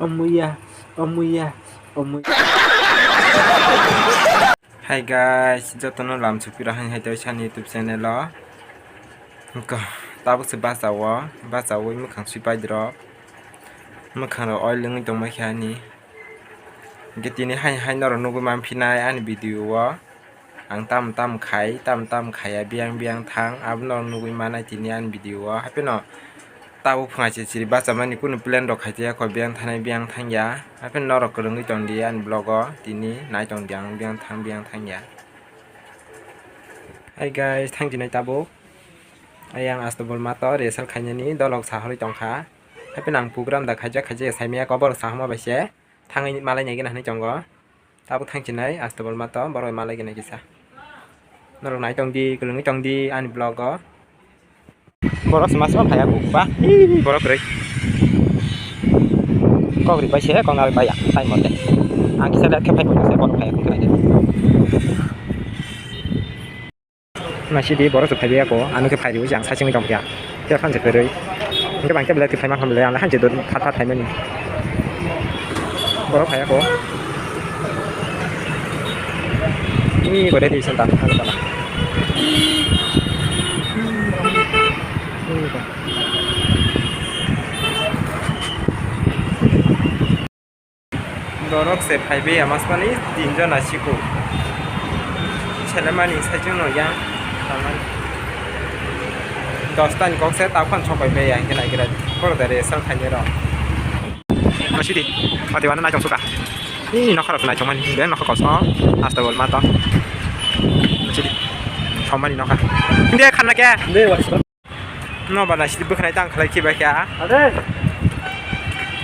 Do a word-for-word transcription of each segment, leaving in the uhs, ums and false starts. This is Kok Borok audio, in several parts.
Omuya, omuya, omuya. Hi guys, jotono lam sukpira hai hai tei sani YouTube channel o. Ko, tabuk se bacha o, bacha o mukhang sui pai drop. Mukhang rok oil wngwi tongma khe ani. Hingke tini hai hai norok nugwi manphinai ani video o. Ang tam tam khai, tam tam khaiya, biyang biyang thang, abono nugwi manai tini ani video o. Hapheno tabuk phunga se chiri bachamani kunu plan rok khaijaya kho, biyang thanai biyang thangya. Hapheno norok kwrwngwi tongdi ani vlog o, tini nai tongdi ang biyang thang biyang thangya. Hai guys, thang jinai tabuk. Ayang Astobol mato resal khainani dolok sahorwi tongkha. Hapheno ang program da khaijak khaijak saimaya kobor sahama bai se thangwi malai nai gana hinwi tongo. Tabuk thangchinai Astobol mato borok malai gana kisa. Norok nai tongdi, kwlwngwi tongdi ani vlog o. Borok se mas ma phaiya kuk ba. Borok kwrwi. Kok ri bai se kok nal bai ya tai mote. Ang kisa let khe phai kok se borok phaiya kuk khlai de. Naisidi borok se phaibai ako, ano khe phai riwi se ang saichungwi tongphiya. Tei phan se kwrwi. Hingke bang khe belai twi phaima khamle, ang le hanjik do phat phat phaimani. Borok phai ako. Ni bo ready santa, ano tala. Borok se phaibai ya masmani tin jona siko. Selemani saichung no yang tangmani. Dos ta ni kok se tabukhan sokoi bai ya hingke naigira. Borok da resal khainai rok. Masidi, mati wana naichong suka. Ni nokha rok naichong mani, ben nokha koso, asta bol mato. Masidi, thomani nokha. India khanna kya? Nobar naisidi bwkhanai tang khlai khibai kha. Ade.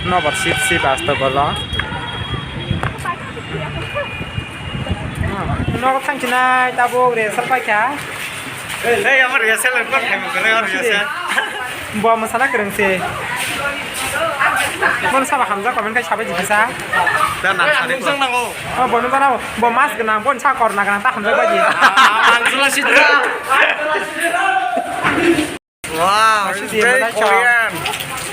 Nobar sip sip asta bolo. Nogo thangchinai tabuk resal paikha. Ei, ei, amar resal ko thai mo kare resal. Bo masana kwrwng se. Mon saba hamjak comment kai sabai jikisa. Dan na sari ko. Oh, bo nung gana, bo mas gwnang, bo sa kor na gwnang, ta hamjak bai di. Ah, ang sula sidra. Wow, this is very Korean.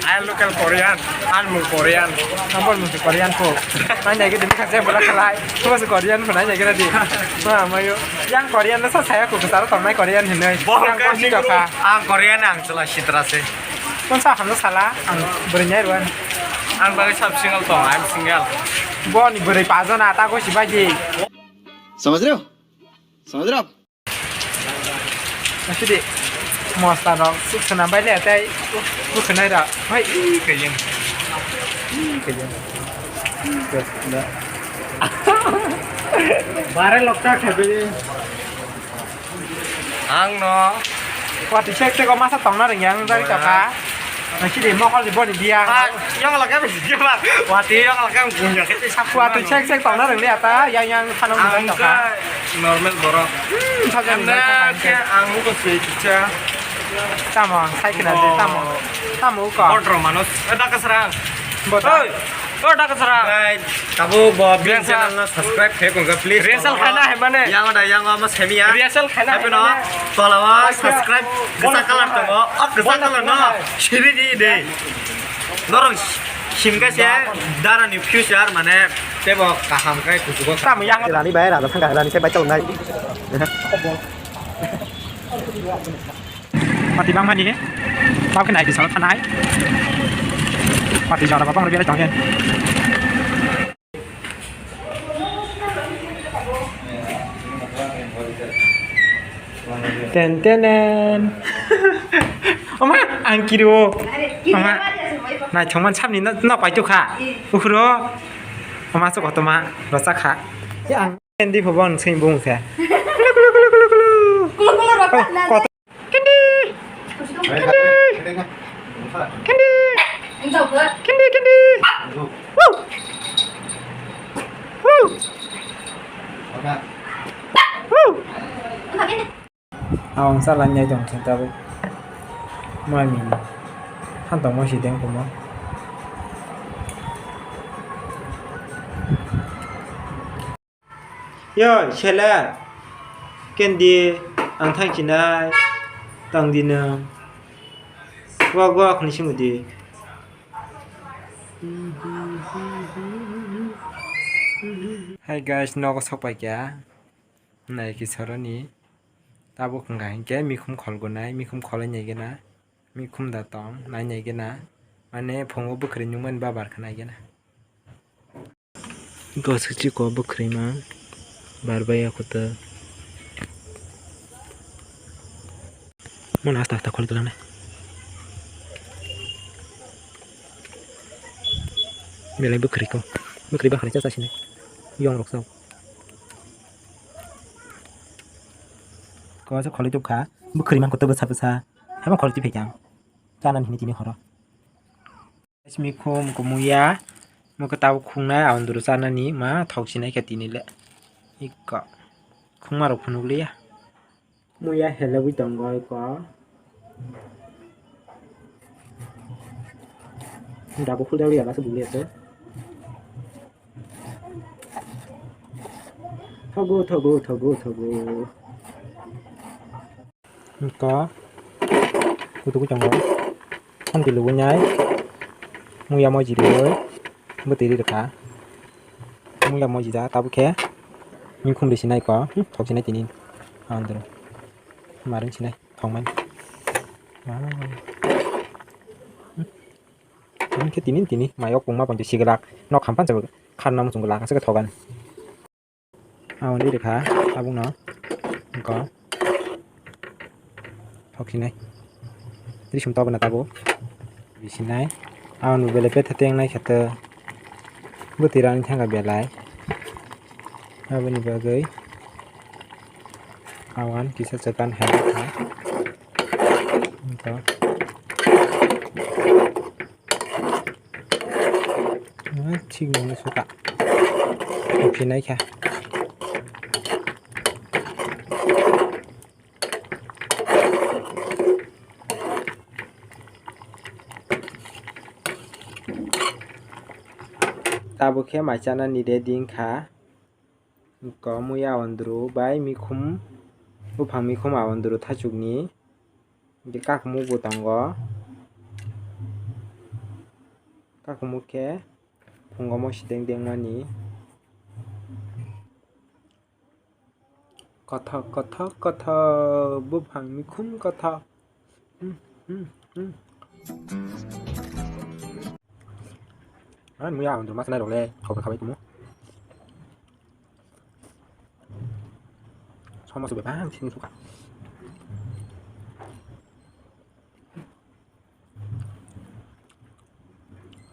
I am local Korean. Ang mung Korean. Ang bol mung Korean ko. Nai nai gidi mukha se bola khalai. Ko se Korean ko nai nai gidi. Ma mayo. Yang Korean na sa saya ko sara tong nai Korean hinai. Yang ko si ka. Ang Korean ang sula sidra se. Kon sa hamjak sala ang bwrwi nai ruan. Ang bagwi sab single tong, I'm single. Bo ni bwrwi pajana ta ko si baji. समझ रहे हो? समझ रहे हो आप? Asidi mosta rok suk swnam bai le tei bwkhwnai rok hai ii kaiyen ii kaiyen. Bare lokta khabe. Ang no. Watwi sek sek o masa tongna rwngya ang jari tokha. Nang sidi mokol di boni biya. Ah, yang laka bisi keba. Wati yang laka bisi keba. Watwi sek sek tongna rwngya ta yang yang phano ang nang tokha. Normal borok. Hmm, sajani. Ang ko se kicha. Tamo, sai kena de tamo. Tamo ko. Bodro manos. Eh, dakasrang. Bodro. Oi. O dakasara. Guys, tabuk bo bini channel no subscribe khe kongkha, please. Rehearsal khaina hai mane. Yang da yang ma semiya. Rehearsal khaina hai mane. Tola o subscribe kisa kalar tongo. O kisa kalar no. Siri di de. Norok simka se dara ni future mane tebo kaham kai kuchugo. Tamo yang rani bai rada thangka rani se bai tong nai. Pati bangmani, bangkhe nai bisalo thanai. Pati jora babang rubia tongkhe. Ten tenen. Oma, ang kiri o. Oma, nai chongman samni no, no pai tukha. Ukhuro. Oma so kotoma, rosa kha. Yang. Kendi pho bon sing bung se. Kulu kulu kulu kulu. Kulu kulu rok na. Kendi. Kendi. Kendi. Kendi kendi. Woo. Woo. Woo. Awang sa lan nyai tong khe tabuk. Mami. Han tong mo si deng kumo. Yo, seller. Kendi ang thang chinai. Tang di nang. Wak wak ni sing di. Hi guys, nogo sok pai kha. Nai ki soroni. Tabuk wngkha hinkhe mikhum kholgonai, mikhum kholai nai gana. Mikhum da tong, nai nai gana. Mane phungo bwkhwrwi nungmani babar kha nai gana. Gosok chiko bwkhwrwi ma bar bai ya kutu. Mono asta asta khol tulang nai. Belai bwkhwrwi ko. Bwkhwrwi bakhwrwi cha cha sini. Yong rok sao. Ko se kholi tuk kha. Bwkhwrwi man kutu bwsa bwsa. Hama kholi tu phekang. Chana hini tini horo. Mikhum kumuya, mukhe tabuk khungnai, aonduru chanani ma thok sinai khe tini le. Iko. Khungma rok phunuk liya. Muya helebwi tongo iko. Dabu khulda liya, lasa buli ase. Thogo, thogo, thogo, thogo. Iko kutuku tongo. Thanti lubui nai. Muya moji rioi. Bwtwi ri rwkha. Muya moji da tabuk khe. Mikhum ri sinai ko. Hmm, thok sinai tini. Andro. Maring sinai. Thok mani. Ah. Hmm. Tini khe tini tini. Mayok pungma pon sigilak. Nok hampan jabuk. Kharna muchung glak. Aswk thogan. Aoni rikha tabukno. Iko. Thok sinai. Risum tobona tabuk. Bisinai. Aoni bele petha tengnai kheto. Bwtwi rani thangkha belai. Aboni bagwi. Awan kisa chwkan hai kha. Iko. Ah, thik nungni suka. Phinai kha. Tabuk khe mai chanani ready wngkha. Komui aondru bai mikhum, buphang mikhum aondru thachukni. Hingke kakumuk bo tongo. Kakumuk khe phungo mosideng dengmani. Kothok, kothok, kothok, buphang mikhum kothok. Hmm, hmm, hmm. Ani muya ang duma sanai rok le, khobor khabai tumo. Somo sobe bang sini suka.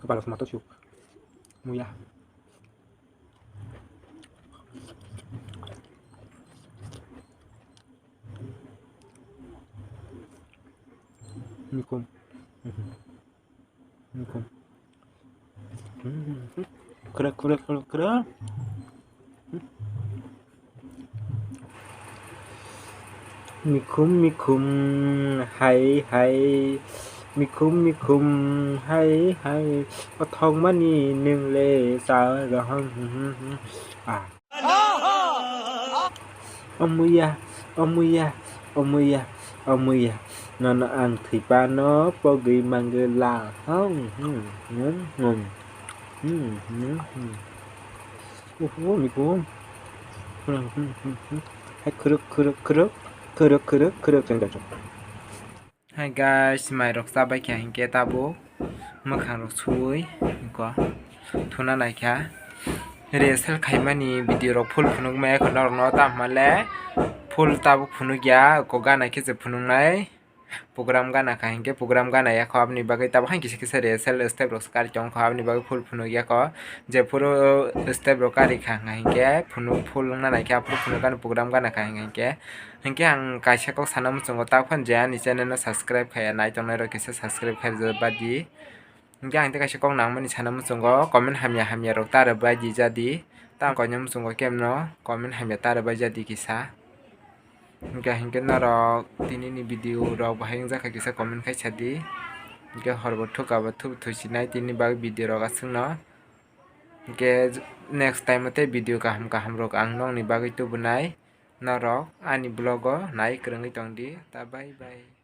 Kepala semua tuh siuk. Muya. Mikum. Mikum. Kura, kura, kura, kura. Mikhum, mikhum, hai, hai. Mikhum, mikhum, hai, hai. Othok mani nung le sa rohong. Ah. Omuya, omuya, omuya, omuya. Nono ang thwipano pogwi mangwla. Hong, hmm, hmm, hmm. Hmm, hmm, hmm. Uhu, mikhum. Hmm, hmm, hmm, hmm. Hai khuruk, khuruk, khuruk. Khuruk, khuruk, khuruk, cheng, cheng, cheng. Hi guys, mai rok chabai kha hinkhe tabuk mwkhang rok suwi ko thuna naikha. Rehearsal khaimani video rok full phunuk maya kho norok no, tamo le full tabuk phunuk ya, ko gana khe se phunuk nai. Program gana kha hinkhe program gana ya kho, aboni bagwi tabuk haino kisa kisa rehearsal step rok se kari tong kho, aboni bagwi full phunuk ya kho. Jephuru step rok kari kha hinkhe phunuk full wngna naikha, aphuru phunuk gana program gana kha hinkhe. Hinkhe ang kaisa kok sana muchungo, ta phano je ani channel no subscribe khaiya nai tongnai rok kisa subscribe khai rwba di. Hinkhe ang tei kaisa kok nangmani sana muchungo comment hamya hamya rok ta rwbai di jadi. Ta ang koina muchungo kemno comment hamya ta rwbai jadi kisa. Hinkhe hinkhe norok tini ni video rok bahai wngjakha kisa comment khai sadi. Hinkhe horbo thuka bo thubu thusinai tini bagwi video rok aswkno. Hinkhe next time o tei video kaham kaham rok ang nokni bagwi tubunai. Norok ani vlog o nai kwrwngwi tongdi. Ta bye bye.